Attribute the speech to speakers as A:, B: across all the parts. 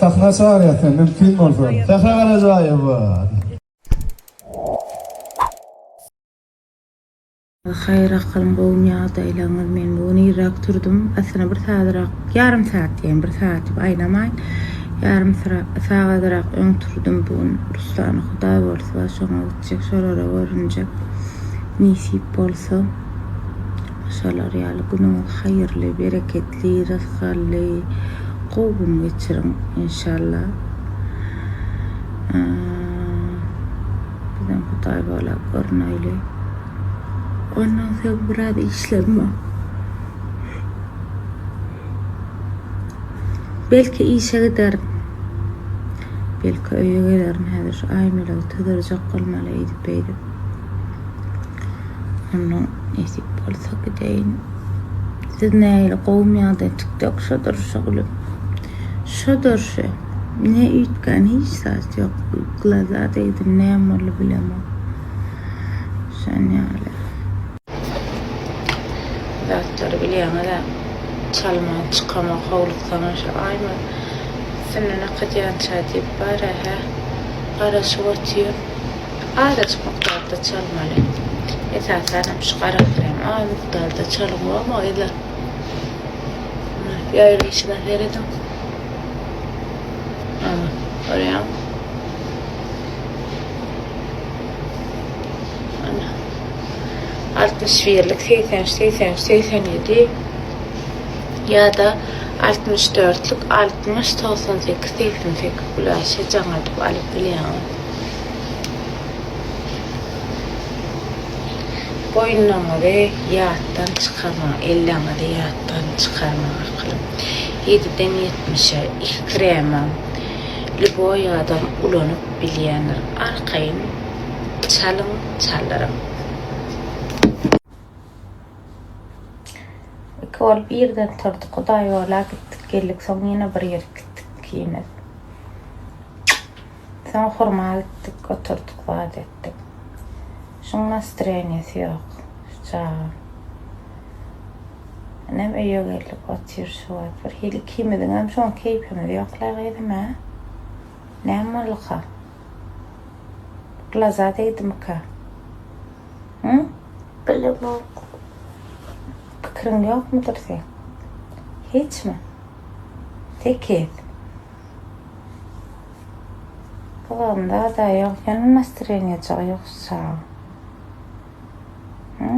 A: Sahna çagyrýas seni mümkin bolsa.
B: Sähra Garajaýewa.
C: Haýyr akylym gowumy ýagdaýlaryňyz men bu gün irräk turdum aslynda bir sagadyrak ýarym sagat diýeýin bir sagat diýip aýlamaýyn ýarym sagadyrak öň turdum bu gün Ruslana hudaý bolsa bar şoňa gitjek şolara görünjek nesip bolsa şolar ýaly günüňiz haýyrly bereketli rysgally gowy gün geçiriň enşalla Bizem Hudaý bala görünaýly. Ondan soň biraz işlerim bar. Belki işe giderin. Belki öýe gelerin. Häzir şu Aýmelegi tüzerjek bolmaly eýdip beýdip. Ondan nesip bolsa gideýin. Siz nähili gowumy ýagdaý tiktok şodur şu gülüm. Şodur şu. Ne üýtgän hiç zat ýok. Glaza degdim näme boldy bilemok. Şon ýaly. Zatlary bilýäňiz-ä. Çalman çykamok howluksaňam şu aýma üstünden akydýança diýip bar-a hä. Garaşyp otyr. Azajyk mukdarda çalmaly. Esasanam şu gara krem az mukdarda çalyň bolma gyzlar. Ýaýraýşyna serediň. Ana, görýäňmi? Ana. 61-lik 83 83 87 ýa-da 64-lük 60 98 88 güläşe jaň edip alyp bilýäňiz. Boýunlaryňyzy ýatdan çykarmaň, elleňizi ýatdan çykarmaň akylym. Ýediden ýetmişe iki kremam lýuboý adam ulanyp bilýändir. Arkaýyn çalyň, çaldyryň. Iki bolup irden turduk Hudaýýola gitdik geldik soň ýene bir ýerik gitdik ikimiz. Soň hurma gitdik oturdyk zat etdik. Şuň nastreniýasy ýok şu çaga. Inem öýe geldik otyr şu wagt. Bir hili ikimiziňem şoň keýpimiz ýok-la gyzym hä? Näme bolduka? Glaza degdimika? Hı?
D: Bilemok.
C: Pikiriň ýokmudyr seň? Hiçmi? Tekiz. Gyzygynda-da ýok, ýöne nastreniýajygy ýok şu çagyň. Hı?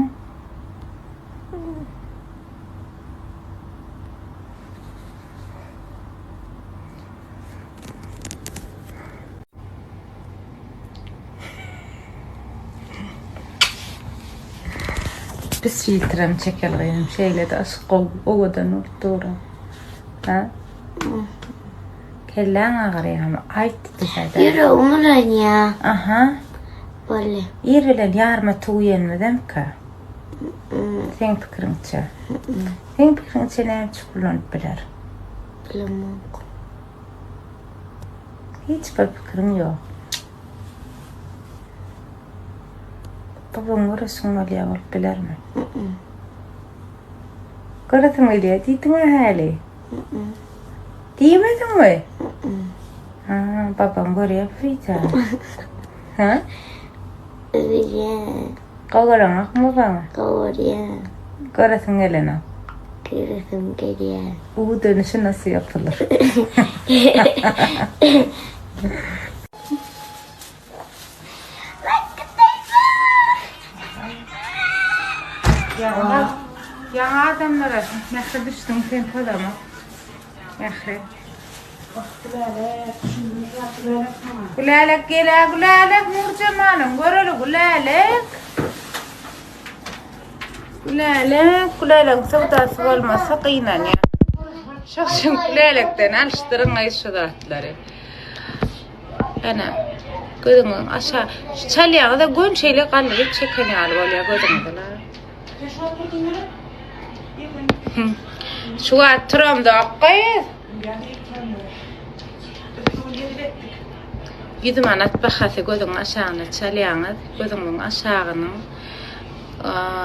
C: Biz filtrem çekeli gyzym, şeýle-de yşyk gowy, owadan bolup dur. Ha? Kelläň agyrýamy? Aýt diýsede.
D: Ýüregim bulanýar.
C: Aha.
D: Boldy.
C: Ir bilen ýarma tüwi iýenimizemkä? Seň pikiriňçe? Seň pikiriňçe näme üçin bullanyp biler?
D: Bilemok.
C: Hiç bir pikiriň ýok. Babaň göresiň bolýar bolup bilermi? Göresiň gelýär diýdiň-ä häli. Diýmediňmi? Ha, babaň görýär bu wideony. Ha?
D: Bilýän.
C: Gowaraňokmy babaňy?
D: Gowarýan.
C: Göresiň gelenok.
D: Göresim gelýär.
C: U dönüşi nasıl yapılır? Ýaňy adamlara mähri düşdüň sen tozama. Mähri. Gülälek gel-ä Gülälek Nurjemalyň göreli Gülälek. Gülälek, Gülälegiň söwdasy bolmasa gynanýan. Şoň üçin Gülälekden alyşdyryň-aý şu zatlary. Ana, gözüňiziň aşa şu çalýaňyz-a gön şeýle galdyryp çeken ýaly bolýar gözüňizi. Şu wagt turamzok gyz. 100 manat bahasy gözüň aşagyna çalýaňyz. Gözüňiziň aşagynyň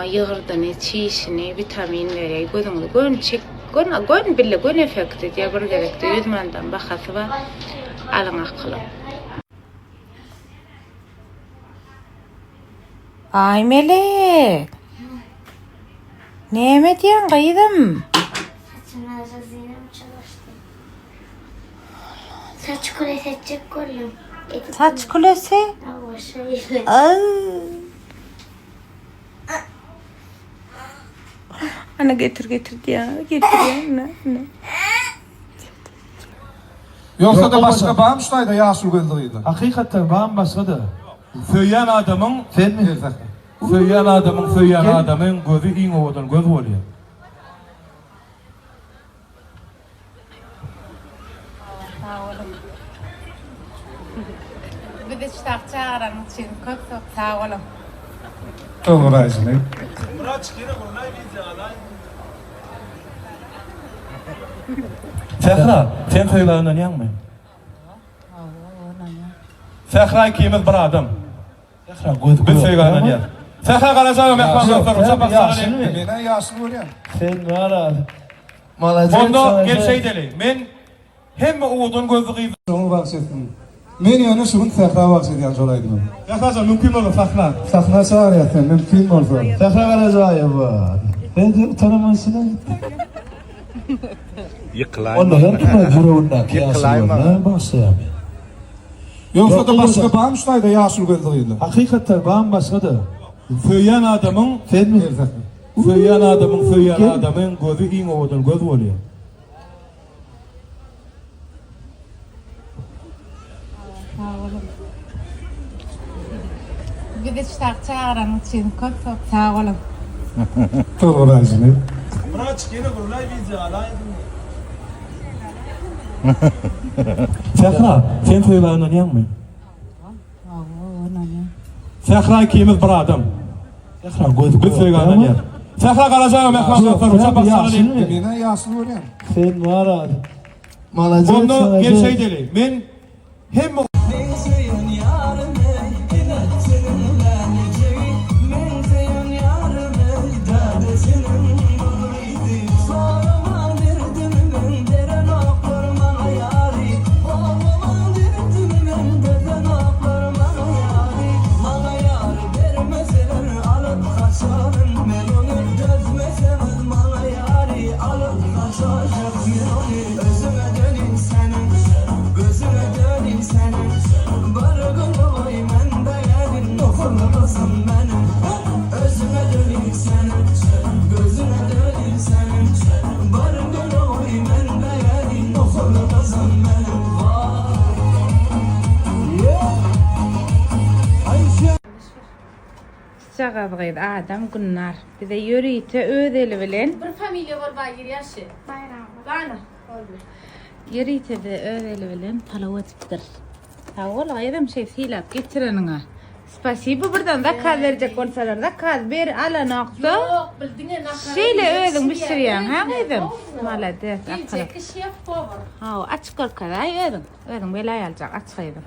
C: ýygyrdyny, çişini, witamin berýär. Gözüňizi gön çek. Gön gön bile gön effekt edýär bir gezekde 100 manadam bahasy bar. Alyň akylyň. Aý Melek. Näme edýäň gyzym?
D: Saçyma rezinem çalyşdy. Saç kulesi etjek boldum.
C: Saç kulesi?
D: Hawa şeýle.
C: Ana getir getir diýýär. Getirýär. Ine, ine.
A: Ýogsa-da başga barmy şu taýda ýaşuly gözli gyzlar?
B: Hakykatdan barmy başga-da?
E: Söýýän adamyň
B: Senmi?
E: Söýýän adamyň söýýän adamyň gözi iň owadan göz bolýar.
C: Sag boluň. Bizi ştap çagyranyň üçin köp köp sag boluň.
A: Öwraýjyny.
E: Sähra, sen söýgä ynanýaňmy? Sähra ikimiz bir adam.
B: Sähra göz
E: Biz söýgä ynanýas. Sähra Garajaýewa mähriban dostlarym, çapak sagaly.
A: Men-ä ýaşyl görýän.
B: Sen bar Malades.
E: Onda gel şeýdeli. Men hemme owadan gözli gyz.
A: Şoňa bagş etsin. Men ýöne şu gün Sähra bagş edýän şol aýdymy.
E: Sährajan mümkin bolsa sahna.
A: Sahna çagyrýas sen mümkin bolsa.
B: Sähra Garajaýewa. Sen de utanamansyň.
F: Ýykylaýma.
B: Onda her kime ýüregindäki
F: Ýykylaýma.
B: ýaşulyny bagşlaýar men.
A: Ýogsa-da başga barmy şu taýda ýaşuly gözli gyzlar?
B: Hakykatdan barmy başga-da?
E: Söýýän adamyň
B: Senmi?
E: Söýýän adamyň söýýän adamyň gözi iň owadan göz bolýar.
C: Sag boluň. Bizi ştap çagyranyň üçin köp köp sag boluň.
A: Tolguraýjyny.
E: Myratçyk ýene gürläý wideo alaýdyň. Sähra, sen söýgä ynanýaňmy?
C: Hawa, ynanýan.
E: Sähra ikimiz bir adam.
B: Sähra göz
E: Biz söýgä ynanýas. Sähra Garajaýewa mähriban dostlarym, çapak sagaly.
A: Men-ä ýaşyl görýän.
B: Sen bar Malades.
E: Onda gel şeýdeli. Men hemme
G: Meň söýen ýarym eý, diňe seniň lälejigi Meň söýen ýarym eý, däde seniň gyzy Sorama derdimi men berenoklar maňa ýary Sorama derdimi men bezenoklar maňa ýary Maňa ýary bermeseler alyp gaçaryn men ony Dözmeseňiz maňa ýary alyp gaçajak men ony Özüňe döneýin seniň, gözüňe döneýin seniň Bir gün goý mende gelin ogul gyzym meniň Özüňe döneýin seniň, gözüňe döneýin seniň Bir gün goý mende gelin ogul gyzym meniň Waý Yeah Aýşe.
C: Çyçagaz gyz adam Günnar bize ýörite öz eli bilen.
H: Bir familiýa bolup aý girýär şi. Baýram. Boldy.
C: Ýörite bize öz eli bilen palaw edipdir. Sag bol gyzym şeý sylap getireniňe. Spasibo birden zakaz berjek bolsalar zakaz ber alanokda.
H: Ýok, bil diňe nahar.
C: Şeýle özüň bişirýäň hä gyzym? Malades akyly.
H: Geljekki şef powar.
C: Hawa açyk görkezaý özüň. Özüň belaý aljak aç gyzym.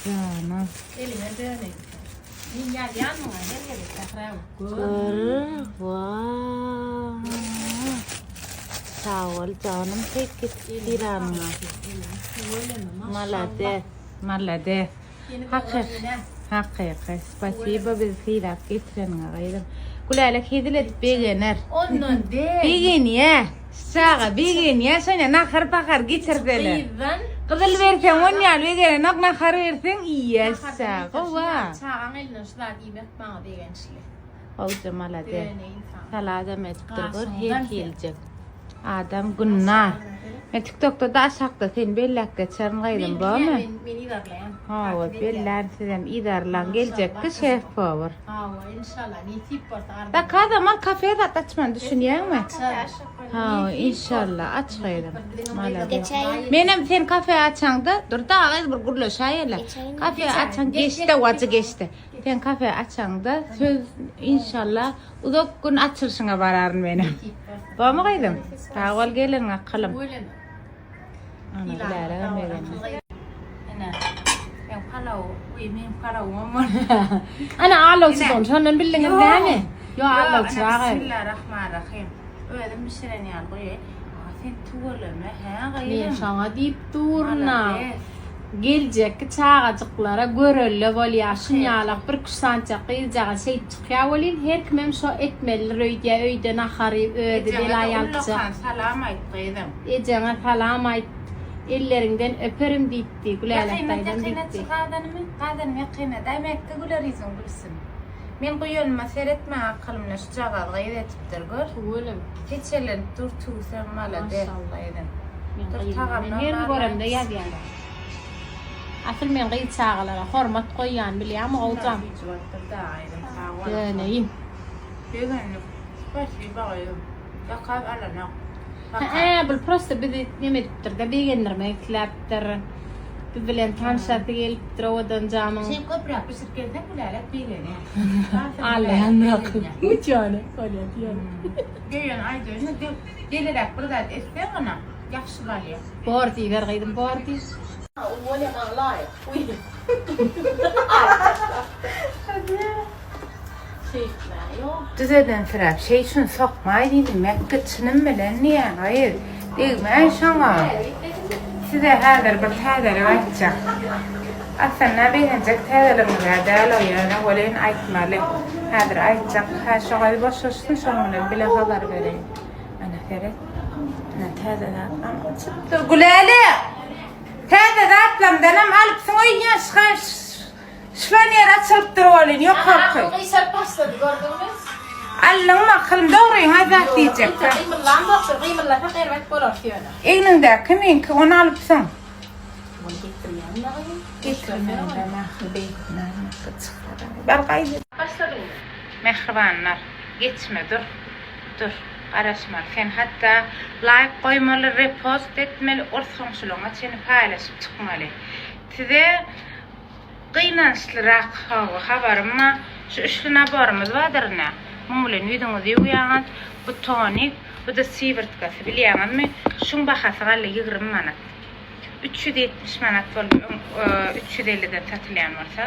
C: Jana.
H: Eliňe döneýin. Men ýazýan muňa her gezek Sähra gör.
C: Gör. Waaa. Sag bol janym sekiz piranyňa. Malades. Malades. Hakyky. Hakyky. Spasibo bizi sylap getireniňe gyzym. Gülälek hezil edip begener.
H: Ondan de.
C: Begenýä. Çaga begenýä şonýa nahar pahar getirseler.
H: Gyzdan.
C: Gyzyl berseň onýa begenenok nahar berseň iýýä çaga. Gowa.
H: Çagaň elinden şu zat iýmek maňa begençli.
C: Gowja malades.
H: Döneýin saňa.
C: Saladam edipdir gör her hiljek. Adam günnar. Men tiktokda da aşakda seni belläp geçerin gyzym bormy?
H: Men men yzarlaýan.
C: Hawa bellän sizem yzarlaň geljekki şef powar.
H: Hawa inşallah nesip bolsa arzuw.
C: Zakazam al kafe zat açman düşünýäňmi? Hawa inşallah aç gyzym. Malades. Menem sen kafe açaňda dur da gyz bir gürleşäýeli. Kafe açaň geçdi wajy geçdi. Sen kafe açaňda söz inşallah Uzak gün açylyşyňa bararyn menem. Bormy gyzym? Sag bol geleniňe akylym. Ana Gülälegem begendi. Ene, meň palaw, uý meň palawymam bolýar.
H: Ana alawçy boldy. Şondan bildiňiz dämi? Ýok, alawçy aga.
C: Bismillah rahman rahim. Özüm bişiren ýaly goýaýyn. A sen tüweleme, hä gyzym?
H: Men şoňa diýip durun-a.
C: Malades.
H: Geljekki çagajyklara görelde bolýar. Şunýalak bir küş sanjak gyzjagaz şeýdip çykýar welin, her kimem şo etmelidir öýdýär, öýde nahary özi bela
C: Ejeňe-de
H: ýalçak.
C: ullakan salam aýt gyzym.
H: Ejeňe salam aýt. Elleriňden öperim diýipdi, Gülälek
C: Ýakynat
H: daýzam
C: ýakynat
H: diýipdi.
C: çy gazanymy, gazanym ýakynadaý Mekge güler ýüzüň gülsün. Men guýanyma seretme akylymda şujagaz gyz etipdir gör.
H: Tüweleme.
C: Seçelenip dur tüwsem malades
H: Maşallah.
C: gyzym.
H: Men
C: Dur
H: gyzym. Men
C: tagamdan
H: her
C: barlaýyn.
H: göremde ýazýan. Asyl men gyz çagalara hormat goýýan bilýäňmi Oguljan?
C: Süýji bolupdyr da gyzym sag bol.
H: Döneýin.
C: Begendik. Spasiba gyzym. Zakaz alanok.
H: Hä, bul prosta bizi neme edipdir-de, begendirmek isläpdir. Biz bilen tanşasy gelipdir owadan jamyň.
C: Sen köpräk bişirip gelseň Gülälek begenýär.
H: Allaýan Müçäne bolýar diýýär.
C: Döýen aýdaýyn, deliräk bir zat etseň ana, ýagşy bolýar.
H: Bor diýiber gyzym, bor diý.
C: Düzeden süräp, şeý şuny sokmaý diýdim, Mekge çynym bilen diýýän, gyz, degmäý şoňa. Size häzir bir täzelik aýtjak. Aslynda begenjek täzeligimiz-ä däl o, ýöne welin aýtmaly. Häzir aýtjak. Hä, şo gyz boşaşsyn, şonuň bilen bile habar bereýin. Ana, seret. Ana, täze zatlam açypdyr. Gülälek! Täze zatlamdanam alypsyň öýdýän, şyhan Şifanýer açylypdyr welin, ýokarky.
H: Aňyň gyşaryp başlady, gördüňmi?
C: Alnyňmy, akylym dogryňa zat diýjek-dä.
H: Ýok, gymyllamzokdyr, gymyllasak erbet bolarys ýöne.
C: Egniňdäki meňki, ony alypsyň.
H: Ony getirmeýäň-dä gyzym.
C: Getirmeýän-dä, mähri beýdip näme çykar. Bar gaýdy.
H: Başladyňmy?
C: Mähribanlar, geçme dur. Dur, garaşmaly. Sen hatda laýk goýmaly, repost etmeli, ors goňşularyňa çenli paýlaşyp çykmaly. Size Gynançlyrak hawa habarym bar. Şu üçli naborymyz bardyr ine. Muň bilen ýüzüňizi ýuwýaňyz. Bu tonik, bu-da sywyrtkasy bilýäňizmi? Şuň bahasy galdy 20 manat. 370 manat boldy öň 350-den satylýan bolsa.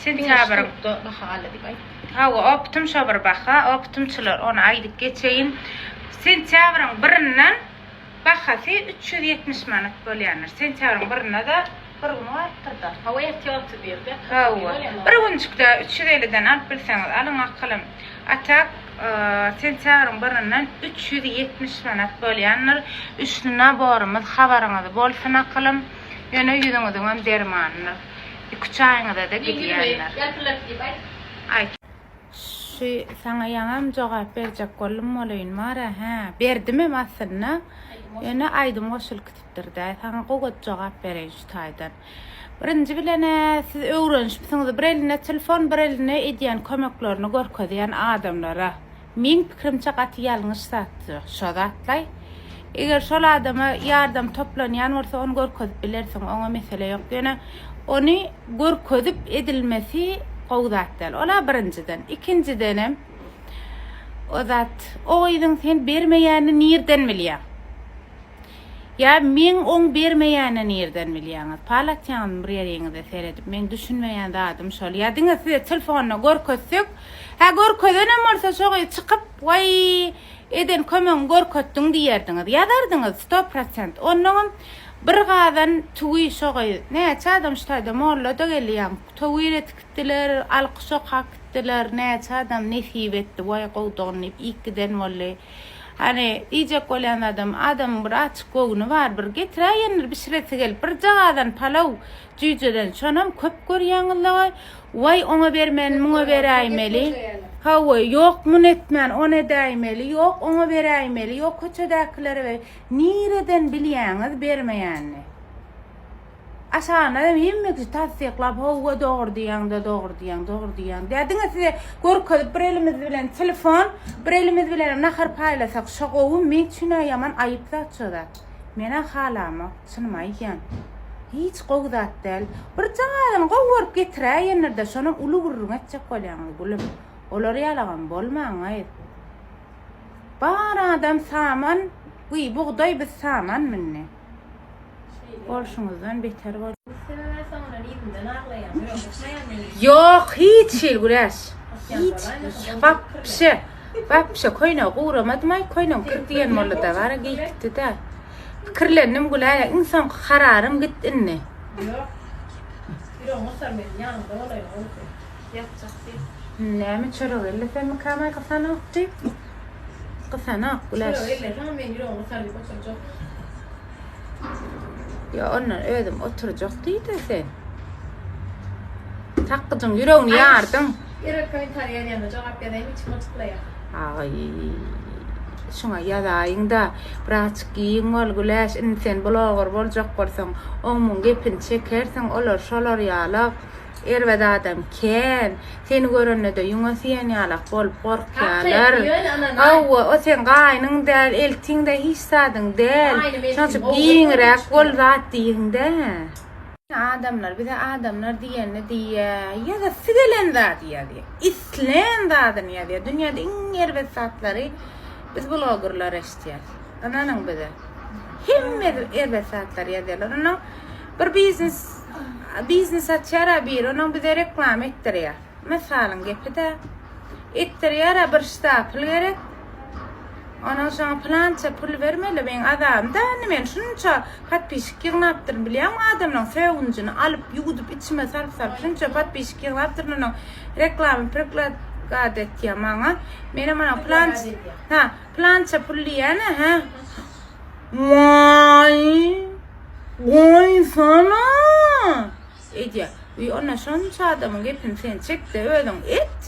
C: Sentýabryň
H: Diňe ştukda baha galdy diýip aýt.
C: Hawa, optum şo bir baha, optumçylar ony aýdyp geçeýin. Sentýabryň birinden Bahasy 370 manat bolýandyr. Sentýabryň birinde-de bir gün galypdyr-da.
H: Hawa ertir 31-de.
C: Hawa. Bir günjükde 350-den alyp bilseňiz alyň akylym. A tak sentýabryň birinden 370 manat bolýandyr. Üçli naborymyz habaryňyz bolsun akylym. Ýöne ýüzüňiziňem dermanydyr. Iki-üç aýyňyza-da gidýändir.
H: Ýalpyldap diýip aýt.
C: Aýt. Şu saňa ýaňam jogap berjek boldum welin bar-a, hä, berdimem aslynda. Ýöne aýdym goşulyp gidipdir-dä. Saňa gowy jogap bereýin şu taýdan. Birinji bilen-ä siz öwrenişipsiňiz, bir elinde telefon, bir elinde edýän kömeklerini görkezýän adamlara. Meň pikirimçe gaty ýalňyş zat şo zatlaý. Eger şol adama ýardam toplanýan bolsa ony görkezip bilersiň oňa mesele ýok. Ýöne ony görkezip edilmesi gowy zat däl. Ola birinjiden. Ikinjidenem o zat o gyzyň sen bermeýänini nirden bilýäň? Ýa meň oň bermeýänini nirden bilýäňiz? Pal atýaňyzmy bir ýeriňize seredip? Meň düşünmeýän zadym şol. Ýa diňe size telfonda görkezsek, hä görkezenem bolsa şo gyz çykyp, waý, eden kömegiňi görkezdiň diýerdiňiz. Ýazardyňyz sto prosent. Onnoňam bir gazan tüwi şo gyz, näçe adam şu taýda molla-da geldi ýaňky töwir etip gitdiler, alkyş okap gitdiler, näçe adam nesip etdi, waý gowudygyny diýip iýip giden boldy. Hany, diýjek bolýan zadym, adamyň bir açyk göwni bar, bir getiräýendir bişiresi gelip, bir jagazan palaw jüýjeden, şonam köp görýäňiz-le, waý, oňa bermän, muňa beräýmeli, hawa, ýok, muny etmän, ony edäýmeli, ýok, oňa beräýmeli, ýok, köçedäkilere ber, nireden bilýäňiz bermeýänini? Aşagyndan hem hemme kişi tassyklap howwa dogry diýýäňdä dogry diýýäň dogry diýýäň diýýär. Diňe size görkezip bir elimiz bilen telefon bir elimiz bilenem nahar paýlasak şo gowy meň üçin-ä ýaman aýyp zat şo zat. Menä halamok çynymy aýdýan. Hiç gowy zat däl. Bir jagazyny gowy görüp getiräýendirdä şonam uly gürrüň etjek bolýaňyz gülüm. Olar ýalagam bolmaň gyz. Bar adam saman gyý bugdaý biz saman mindi. Bolşuňyzdan beter bol. Ýok hiç hili güläş. Hiç wapşe. Wapşe köýnegi guramadymaý, köýnegim kir diýen boldy-da, bara geýip gitdi-dä. Pikirlendim Güläle, iň soňky kararym git indi.
H: Ýok. Ýüregim gysar meniň ýanymda bolaýyn gowusy. Ýatjak diýip.
C: Näme çörek ellesemmikäm-aý gysanok diýip. Gysanok Güläş.
H: Çörek elleseňem meniň ýüregim gysar diýip oturjak.
C: Ýa ondan özüm oturjak diýdä sen. Sakgyjyň ýüregini ýardyň.
H: Erbet kommentariý ýazýanda jogap ýazaýyn içim gyjyklaýar.
C: Aý şuňa ýazaýyňda birazjyk giň bol Güläş indi sen bloger boljak bolsaň oň muň gepini çekersiň olar şolar ýalak erbet adam kän seni görendede ýüňe siýen ýalak bolup gorkýalar hawa o seň gaýnyň däl eltiňde hiç zadyň däl şoň üçin giňräk bol zat diýiňdä. Adamlar bize adamlar diýenini diýýä, ýazasy gelen zady ýazýa, islän zadyny ýazýa. Dünýäde iň erbet zatlary biz blogerler eşidýäs. Ynanyň bize. Hemme erbet zatlary ýazýarlar. Onnoň bir biznes biznes açýar-a biri, onuň bize reklama etdirýär. Mysalyň gepi-dä. Etdirýär-ä bir ştapl gerek. Ondan soň pylança pul bermeli meň azabym da indi men şunça podpisik ýygnapdyryn bilýäňmi adamlaň sögünjini alyp ýuwudyp içime salyp salyp şunça podpisik ýygnapdyryn onuň reklama predlagad etýä maňa menem onuň pylança ha pylança pul diýýän hä waý goýsana Edýä. Wiý onda şonça adamyň gepini sen çekde özüň et.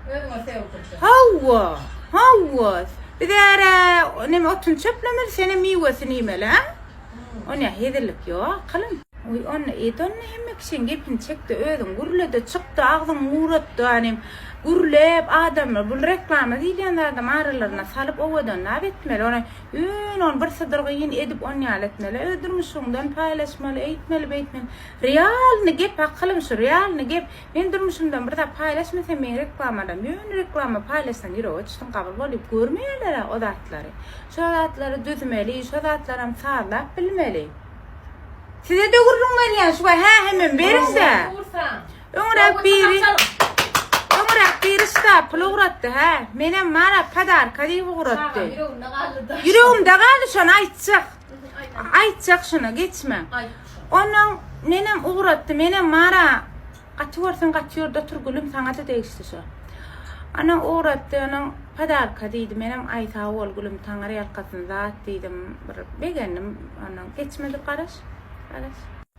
H: Özüňe sögdürjek.
C: Hawa, hawa. Biz ärä neme otun çöplemeli, senem miwesini iýmeli, hä? O nä hezillik ýok akylym. Wiý onda et onda hemme kişiň gepini çekde özüň gürlede çykda agzyňy guratda nem gürläp adamlar bul reklama diýilýän zadam aralaryna salyp owadanlap etmeli ony Ýöne ony bir sydyrgyn edip onýaly etmeli. Öz durmuşyňdan paýlaşmaly, eýtmeli, beýtmeli. Realny gep akylym şu, realny gep. Men durmuşymdan bir zat paýlaşmasam meň reklamalarym ýöne reklama paýlaşsaň ýürege düşsün gabyl bol diýip görmeýärler-ä o zatlary. Şo zatlary düzmeli, şo zatlaram sazlap bilmeli. Size-de gürrüň berýän şu hä hemem beriň-dä. Öňräk biri Öňräk biri ştab pul ugratdy hä. Menem mara podarka diýip ugratdy.
H: Ýüregimde galdy da.
C: Ýüregimde galdy şony aýtjak. Aýtjak şuny geçme. Ondan menem ugratdy. Menem mara gaty görseň gaty ýerde otur gülüm saňa-da degişli şo. Ondan ugratdy onuň podarka diýdi. Menem aý sag bol gülüm taňry ýalkasyn zat diýdim. Bir begendim. Ondan geçmedik garaş. Garaş.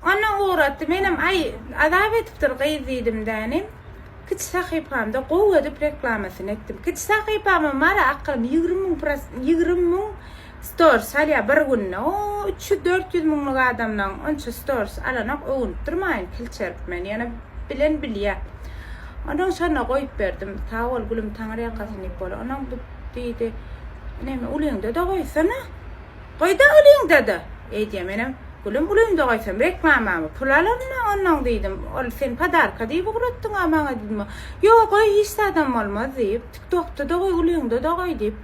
C: Ondan ugratdy. Menem aý azap edipdir gyz diýdim dänim. Kiçi sahypamda gowy edip reklamasyny etdim. Kiçi sahypamam bar akylym 20 müň 20 müň stories alýar bir günde. O 300-400 müňlük adamlaň onça stories alanok öwünip durmaýyn kilçerip men. Ýöne bilen bilýär. Ondan şonda goýup berdim. Sag bol gülüm taňry ýalkasyn diýip bolar. Ondan bu diýdi. Neme ulyňda-da goýsana. Goýda ulyňda-da! Eýdýä menem, Gülüm ulyňda goýsam reklamamy pul alaryn-a onnoň diýdim. Ol sen podarka diýip ugratdyň-a maňa diýdim. Ýok goý hiç zadam bolmaz diýip, tiktokda-da goý ulyňda-da goý diýip.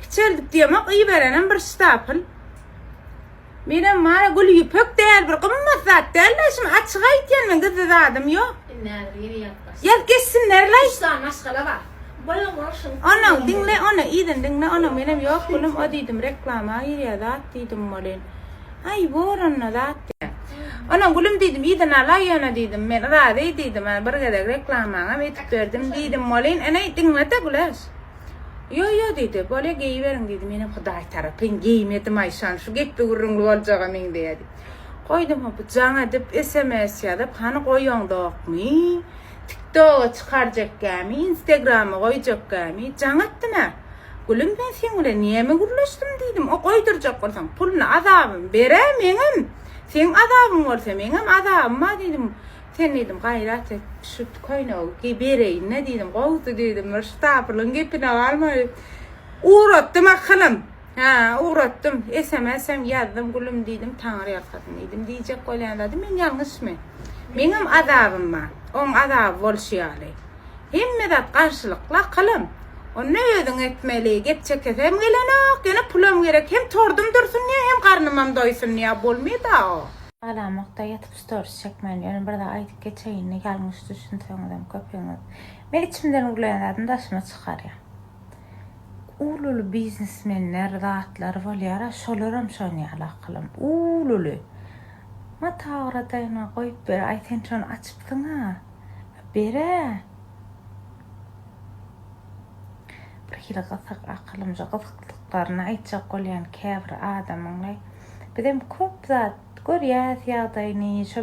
C: Kiçeldip diýemok iberenem bir ştapyl. Menem mara gül ýüpek däl bir gymmat zat däl-le şuny açyk aýtýan men gizli zadym ýok.
H: Indi häzir ýene ýazyp başlar.
C: Ýazyp geçsinler-laý.
H: Üç sany maşgala bar.
C: Onuň diňle ony yzyny diňle onuň menem ýok gülüm o diýdim reklama girýä zat diýdim welin aý bor onda zat diýä. Onuň gülüm diýdim yzyny alaý ýöne diýdim men razy diýdim ana bir gezek reklamaňam edip berdim diýdim welin ene diňlede Güläş. Ýo ýo diýdi bolýa geýiberiň diýdi menem hudaý tarapyn geýmedim aý şony şu gepli gürrüňli boljaga meňzeýä diýip. Goýdum hop jaň edip sms ýazyp hany goýaňzokmy Tiktoga çykarjakgämi, instagrama goýjakgämi, jaň etdim-ä. Gülüm men seň bilen näme gürleşdim diýdim, o goýdurjak bolsaň puluny azabymy ber-ä meňem, seň azabyň bolsa meňem azabym bar diýdim. Sen diýdim gaýrat et şu köýnegi geý bereýin-dä diýdim, gowusy diýdim bir ştapylyň gepine galma diýip. Ugratdym akylym. Hä, ugratdym. SMS-em ýazdym, gülüm diýdim, Taňry ýalkasyn diýdim. Diýjek bolýan zadym, men ýalňyşmy? Meňem azabym bar. Oň azaby bolşy ýaly. Hemme zat garşylykly akylym. Onda özüň etmeli. Gep çekesem gelenok, ýöne pulam gerek. Hem tordum dursun diýýär, hem garnymam doýsun diýýär. Bolmaýar-da o. Galamokda ýatyp storis çekmän ýöne bir zat aýdyp geçeýinle ýalňyş düşünseňizem köpüňiz. Men içimden gürleýän zadymy daşyma çykarýan. Uly-uly biznesmenler zatlar bolýara şolaram şon ýaly akylym. Uly-uly. Mata agradaýyna goýup ber aý sen şony açypsyňa. Berä. Bir hili gysyk akylymja gysyklyklaryny aýtjak bolýan käbir adamyňlaý. Bizem köp zat görýäs ýagdaýyny şo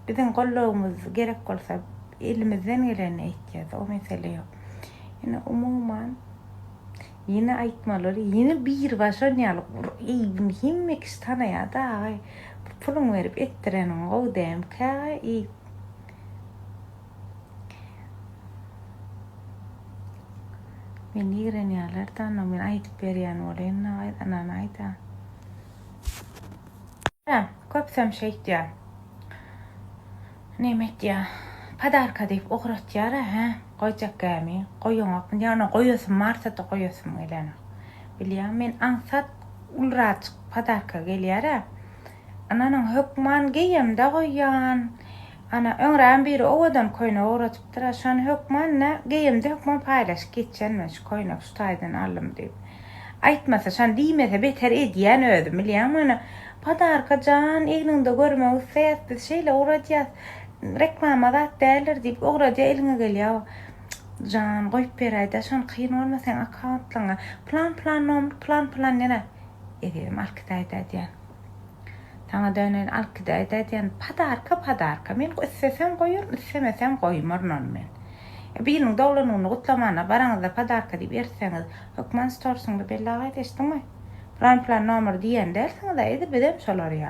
C: biziň gollagymyz gerek bolsa elimizden gelenini eýtýäs o mesele ýok. Ýöne umuman ýene aýtmaly ýene biri bar şon ýaly eý buny hemme kişi tanaýada agaý bir puluňy berip etdireniň gowy dämkä agaý Meni ýigrenýärler-de, onda men aýdyp berýän bolýan agaý, ynanaý-da. Hä, köpüsem şeýtýär. Neme etýär? Podarka diýip ugratýar-a, hä, goýjak gämi, goýaňokmy diýýär, onda goýasym barsa-da goýasym gelenok. Bilýäňmi, men aňsat ulraçyk podarka gelýär-ä. Ynanyň hökman geýemde goýýan. Ana öňräm biri owadan köýnek ugradypdyra şony hökman nä geýemde hökman paýlaşyp geçýän men şu köýnek şu taýdan aldym diýip. Aýtmasa şony diýmese beter edýän özüm bilýäňmi ýöne podarka jan egniňde görmek isleýäs biz şeýle ugradýas reklama zat däldir diýip ugradýa eliňe gelýä jan goýup beräýdä şony kyn bolma seň akkauntlaňa plan plan nomer plan plan nere ezizim alyp gidäýdä diýýän. Saňa döneýin alyp gidäýdä diýen podarka podarka men islesem goýaryn islemesem goýmaryn ony men. E biriniň doglan gününi gutlamana baraňyzda podarka diýip ertseňiz hökman storsyňda belli agaýda eşitdiňmi? Plan plan nomer diýen dälsiňizä edil bizem şolar ýaly.